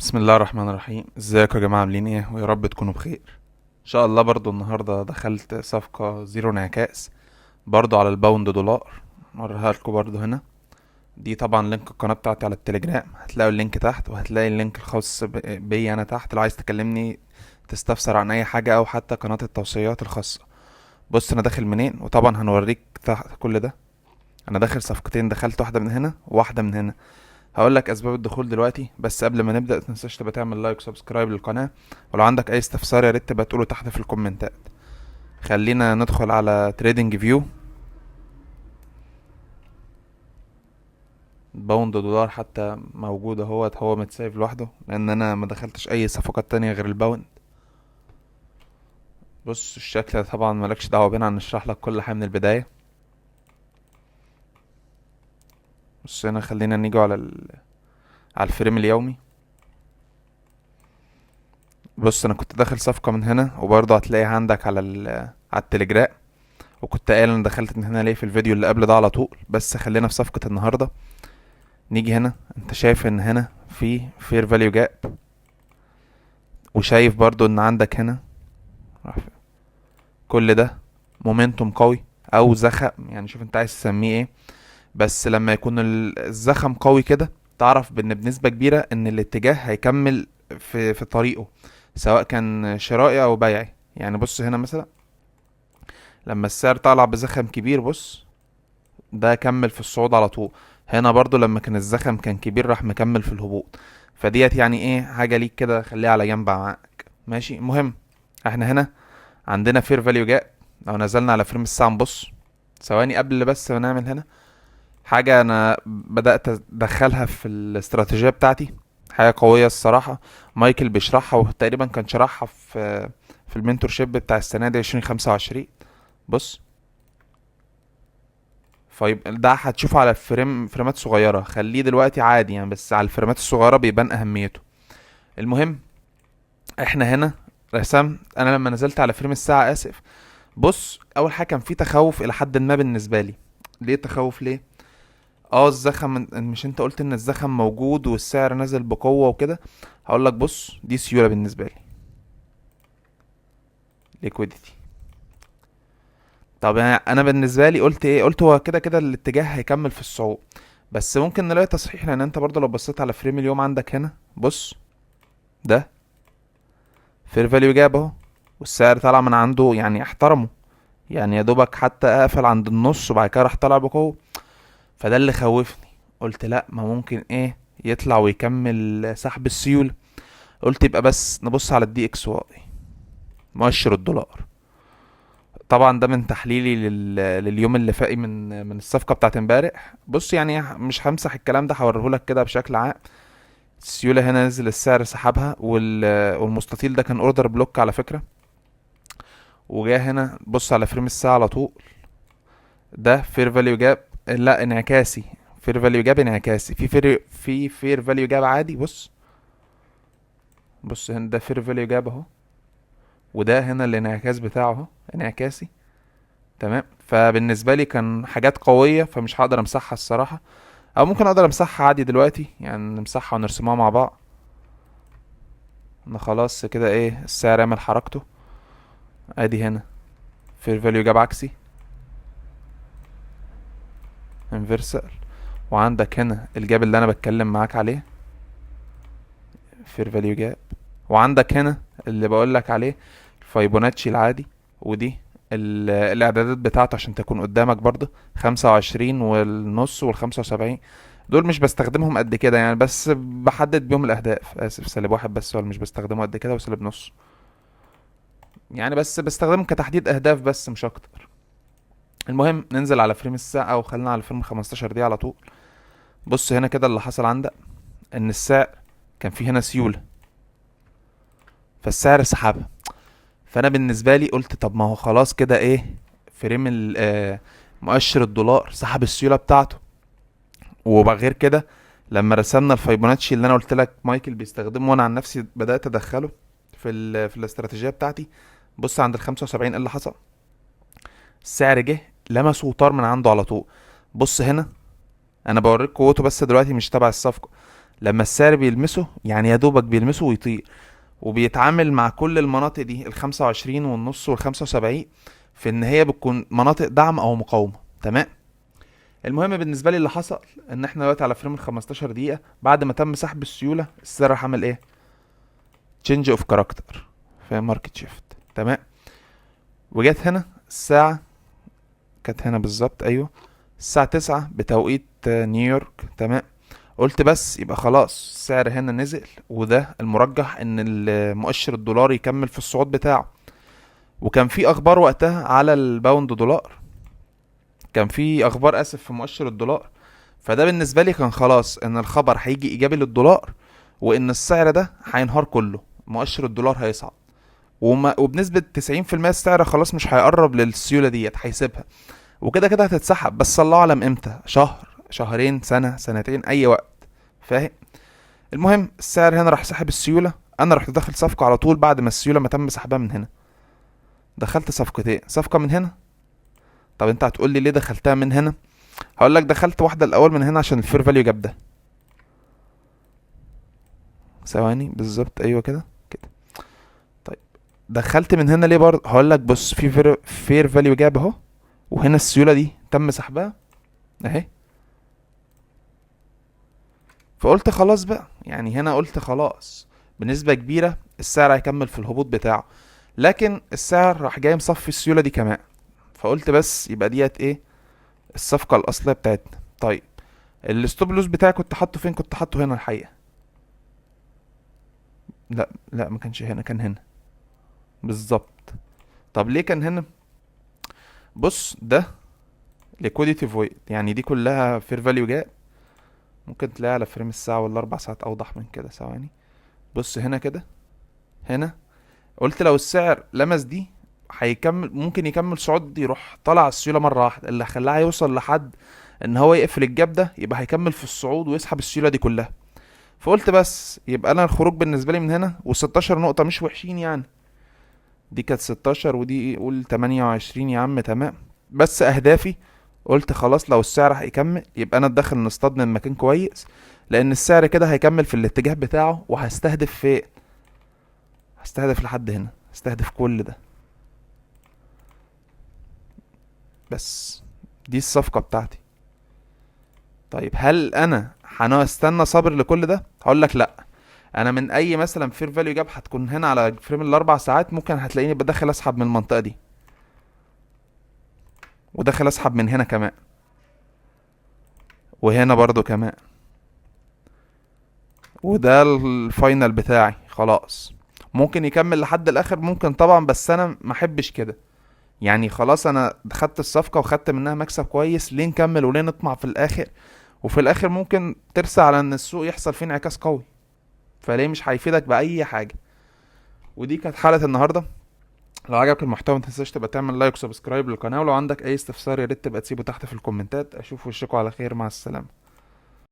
بسم الله الرحمن الرحيم. ازيكم يا جماعة، عاملين ايه؟ ويا رب تكونوا بخير ان شاء الله. برضو النهاردة دخلت صفقة zero انعكاس برضو على ال pound دولار، اوريها لكم برضو هنا. دي طبعا link القناة بتاعتي على التليجرام، هتلاقوا ال link تحت، وهتلاقي ال link الخاص بي انا تحت لو عايز تكلمني تستفسر عن اي حاجة او حتى قناة التوصيات الخاصة. بص انا داخل منين، وطبعا هنوريك تحت كل ده. انا داخل صفقتين، دخلت واحدة من هنا وواحدة من هنا. هقول لك اسباب الدخول دلوقتي، بس قبل ما نبدا متنساش تبقى تعمل like و subscribe للقناه، ولو عندك اي استفسار يا ريت تبقى تقوله تحت في الكومنتات. خلينا ندخل على TradingView. pound دولار حتى موجود اهوت، هو متسيف لوحده لان انا ما دخلتش اي صفقات تانية غير ال pound. بص الشكل ده طبعا مالكش دعوة بينا، هنشرح لك كل حاجة من البداية. بص هنا خلينا نيجي على ال frame اليومي. بص انا كنت داخل صفقة من هنا، وبرضه هتلاقيها عندك على التليجرام، وكنت قايل انا دخلت من هنا ليه في الفيديو اللي قبل ده على طول. بس خلينا في صفقة النهاردة. نيجي هنا، انت شايف ان هنا في fair value gap، وشايف برضو ان عندك هنا كل ده momentum قوي او زخم، شوف انت عايز تسميه ايه، بس لما يكون الزخم قوي كده تعرف بان بنسبة كبيرة ان الاتجاه هيكمل في طريقه، سواء كان شرائي او بيعي. بص هنا مثلا لما السعر طلع بزخم كبير، بص ده كمل في الصعود على طول. هنا برضو لما كان الزخم كان كبير راح مكمل في الهبوط. فديت ايه حاجة ليك كده، خليها على جنب معاك ماشي. المهم احنا هنا عندنا fair value gap. لو نزلنا على frame الساعة نبص ثواني قبل بس ما نعمل هنا حاجة انا بدأت ادخلها في الاستراتيجية بتاعتي، حاجة قوية الصراحة، مايكل بيشرحها وتقريبا كان شرحها في ال mentorship بتاع السنة دي 2025. بص فيبقى ده هتشوفه على فريمات صغيرة، خليه دلوقتي عادي بس على الفريمات الصغيرة بيبان أهميته. المهم احنا هنا رسمت، انا لما نزلت على frame الساعة اسف، بص اول حاجة كان في تخوف الى حد ما بالنسبة لي. ليه تخوف؟ ليه؟ الزخم، مش انت قلت ان الزخم موجود والسعر نزل بقوة وكده؟ هقول لك بص دي سيولة بالنسبة لي، liquidity. طب انا بالنسبة لي قلت ايه؟ قلت هو كده كده الاتجاه هيكمل في الصعود، بس ممكن نلاقي تصحيح، لان انت برضو لو بصيت على frame اليوم عندك هنا بص ده fair value gap اهو، والسعر طلع من عنده، احترمه، يا دوبك حتى قفل عند النص وبعد كده راح طالع بقوة. فده اللي خوفني، قلت لا ما ممكن ايه يطلع ويكمل سحب السيولة. قلت يبقى بس نبص على ال DXY مؤشر الدولار. طبعا ده من تحليلي لليوم اللي فات من الصفقة بتاعت امبارح. بص مش همسح الكلام ده، هوريهولك كده بشكل عام. السيولة هنا نزل السعر سحبها، والمستطيل ده كان order block على فكرة، وجا هنا بص على frame الساعة على طول، ده fair value gap، لا انعكاسي، fair value gap انعكاسي، في fair value gap عادي. بص هنا ده fair value gap اهو، وده هنا الانعكاس بتاعه اهو انعكاسي تمام. فبالنسبة لي كان حاجات قوية، فمش هقدر امسحها الصراحة، او ممكن اقدر امسحها عادي دلوقتي، نمسحها ونرسمها مع بعض. انا خلاص كده ايه السعر عمل حركته. ادي هنا fair value gap عكسي inversal، وعندك هنا ال gap اللي انا بتكلم معاك عليه fair value gap، وعندك هنا اللي بقول لك عليه الفايبوناتشي العادي، ودي الاعدادات بتاعته عشان تكون قدامك برضه 25 والنص والخمسة وسبعين، دول مش بستخدمهم قد كده بس بحدد بيهم الاهداف. اسف سالب واحد بس ولا مش بستخدمه قد كده، وسالب نص بس بستخدمهم كتحديد اهداف بس مش اكتر. المهم ننزل على frame الساعة، وخلينا على frame 15 دي على طول. بص هنا كده اللي حصل عندك ان السعر كان فيه هنا سيولة، فالسعر سحبها. فانا بالنسبة لي قلت طب ما هو خلاص كده ايه frame مؤشر الدولار سحب السيولة بتاعته. وغير كده لما رسمنا الفايبوناتشي اللي انا قلت لك مايكل بيستخدمه، وانا عن نفسي بدأت ادخله في الاستراتيجية بتاعتي. بص عند ال 75 ايه اللي حصل، السعر جه لمسه وطار من عنده على طول. بص هنا انا بوريك قوته بس دلوقتي مش تبع الصفقة. لما السعر بيلمسه يعني يا دوبك بيلمسه ويطير، وبيتعامل مع كل المناطق دي 25 والنص 75، في ان هي بتكون مناطق دعم او مقاومة. تمام. المهم بالنسبة لي اللي حصل ان احنا دلوقتي على frame ال 15 دقيقة بعد ما تم سحب السيولة، السعر راح عمل ايه؟ change of character في market shift. تمام. وجت هنا الساعة كانت هنا بالظبط، ايوه الساعة 9 بتوقيت نيويورك. تمام. قلت بس يبقى خلاص السعر هنا نزل، وده المرجح ان المؤشر الدولاري يكمل في الصعود بتاعه. وكان في اخبار وقتها على ال pound دولار، كان في اخبار اسف في مؤشر الدولار، فده بالنسبة لي كان خلاص ان الخبر هيجي ايجابي للدولار، وان السعر ده هينهار كله، مؤشر الدولار هيصعد، وبنسبة 90% السعر خلاص مش هيقرب للسيولة ديت، هيسيبها وكده كده هتتسحب، بس الله اعلم امتى، شهر، شهرين، سنة، سنتين، اي وقت، فاهم؟ المهم السعر هنا راح سحب السيولة، انا رحت داخل صفقة على طول بعد ما السيولة ما تم سحبها من هنا، دخلت صفقتين، صفقة من هنا. طب انت هتقول لي ليه دخلتها من هنا؟ هقول لك دخلت واحدة الاول من هنا عشان ال fair value gap ده، ثواني بالظبط، ايوه كده كده. طيب دخلت من هنا ليه برضه؟ هقول لك بص، في fair value gap اهو، وهنا السيولة دي تم سحبها اهي، فقلت خلاص بقى، يعني هنا قلت خلاص بنسبة كبيرة السعر هيكمل في الهبوط بتاعه، لكن السعر راح جاي مصفي السيولة دي كمان، فقلت بس يبقى ديت ايه الصفقة الأصلية بتاعتنا. طيب ال stop loss بتاعي كنت حاطه فين؟ كنت حاطه هنا الحقيقة، لا لا ما كانش هنا، كان هنا بالظبط. طب ليه كان هنا؟ بص ده liquidity void، يعني دي كلها fair value gap، ممكن تلاقيها على frame الساعة ولا 4 ساعات أوضح من كده. ثواني، بص هنا كده، هنا قلت لو السعر لمس دي هيكمل، ممكن يكمل صعود، يروح طلع السيولة مرة واحدة اللي خلاها يوصل لحد ان هو يقفل ال gap ده، يبقى هيكمل في الصعود ويسحب السيولة دي كلها. فقلت بس يبقى انا الخروج بالنسبة لي من هنا، و16 نقطة مش وحشين يعني، دي كانت 16 ودي قول 28 يا عم. تمام. بس اهدافي قلت خلاص لو السعر هيكمل يبقى انا داخل نصطاد من مكان كويس، لان السعر كده هيكمل في الاتجاه بتاعه، وهستهدف فين؟ هستهدف لحد هنا، هستهدف كل ده. بس دي الصفقة بتاعتي. طيب هل انا هستنى صبر لكل ده؟ هقول لك لا، انا من اي مثلا fair value gap هتكون هنا على frame ال4 ساعات، ممكن هتلاقيني بدخل اسحب من المنطقة دي، وداخل اسحب من هنا كمان، وهنا برضو كمان، وده ال final بتاعي خلاص. ممكن يكمل لحد الاخر، ممكن طبعا، بس انا ما احبش كده يعني. خلاص انا خدت الصفقة وخدت منها مكسب كويس، ليه نكمل وليه نطمع في الاخر؟ وفي الاخر ممكن ترسى على ان السوق يحصل فيه انعكاس قوي، فليه؟ مش هيفيدك باي حاجة. ودي كانت حلقة النهاردة. لو عجبك المحتوى ما تنساش تبقى تعمل like و subscribe للقناة، ولو عندك اي استفسار يا ريت تبقى تسيبه تحت في الكومنتات. اشوف وشكوا على خير، مع السلامة.